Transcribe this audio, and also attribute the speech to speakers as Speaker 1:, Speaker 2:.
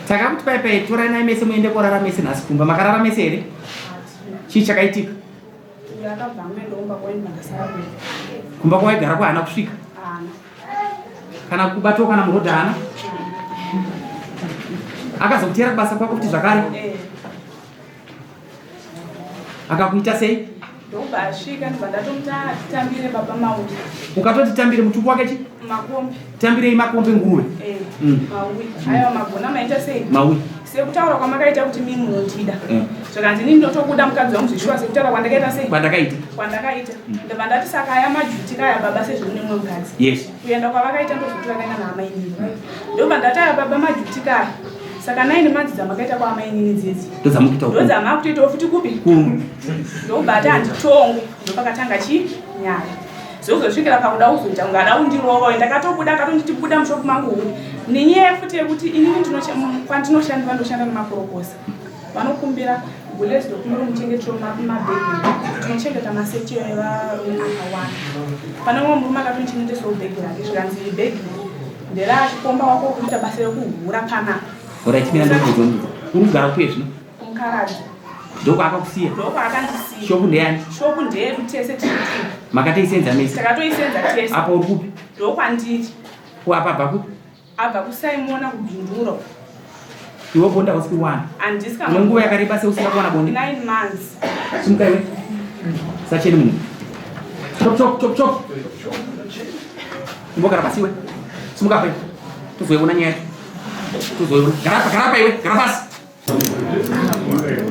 Speaker 1: Takakuti pai pai toranai mese muende korara mese nhasi kumba. Makarara mese here? Chii chakaitika? Kumba kwawaigara kwahaana kusvika? Kana kubatwa kana murodha haana? Akazokuteera kubasa kwako futi zvakare? Eh. Akakuita sei?
Speaker 2: Ndobva asvika ndobva ndatomuti atitambire baba Maui.
Speaker 1: Ukatoti tambire mutupo wake chi?
Speaker 2: Makombe.
Speaker 1: Tambirei makombe nguruve.
Speaker 2: Eh. Maui. Aiwa magona maita sei?
Speaker 1: Maui.
Speaker 2: Sekutaura kwamakaita kuti mimi munondida. Zvakanzi inini ndotokuda mukadzi wangu zveshuwa sekutaura kwandakaita sei?
Speaker 1: Kwandakaita.
Speaker 2: Kwandakaita. Ndobva ndati saka aya majuti kaya baba sezvo mune mumwe mukadzi.
Speaker 1: Yes.
Speaker 2: Kuenda kwavakaita ndozvokuti vakaenda naamainini. Ndobva ndati aya baba majuti kaya. Saka 9 months dzamakaita kwaamainini dzidzi.
Speaker 1: Ndodzamukuita
Speaker 2: uku. Ndodzamakutoitawo futi kupi?
Speaker 1: Kuno.
Speaker 2: Ndobva ati handitongwe. Ndopakatanga chi nyaya. Zvozosvikira pakuda kuzoita kunge ada kundirova. Ndakatobuda akatonditi buda mushop mangu huri. Nenyaya futi yekuti inini kwandinoshandira ndoshanda nemakorokosa. Vanokumbira gulezi ndokumbira muchengetero mabhegi. Tinochengeta maseche evarume akawanda. Pane umwe murume akatondichengetesawo bhegi rake zvikanzi bhegi nderachikomba wako kuita basa rekuhura panapa.
Speaker 1: Alright, mina ndokubvunza. Uri kugara kupi zvino?
Speaker 2: Kumkaradzi.
Speaker 1: Ndokwaakakusiya?
Speaker 2: Ndokwaakandisiya.
Speaker 1: Shopu ndeyani?
Speaker 2: Shopu ndeyedu tese tiri two.
Speaker 1: Makatoisenza mese?
Speaker 2: Takatoisenza tese.
Speaker 1: Apa uri kupi?
Speaker 2: Ndokwandiri.
Speaker 1: Ko apa abva kupi?
Speaker 2: Abva kuSaimona kuBindura.
Speaker 1: Iwe bonde hausi kuwana.
Speaker 2: Handisi
Speaker 1: kana. Une nguva yakareba sei usina kuwana bonde?
Speaker 2: 9 months.
Speaker 1: Simuka iwe. Sacheni munhu. Chop chop chop chop. Imbogara pasi iwe. Simuka apa iwe. Tozoiona nyaya yacho. Tozoiona. Gara apa, gara apa iwe. Gara pasi.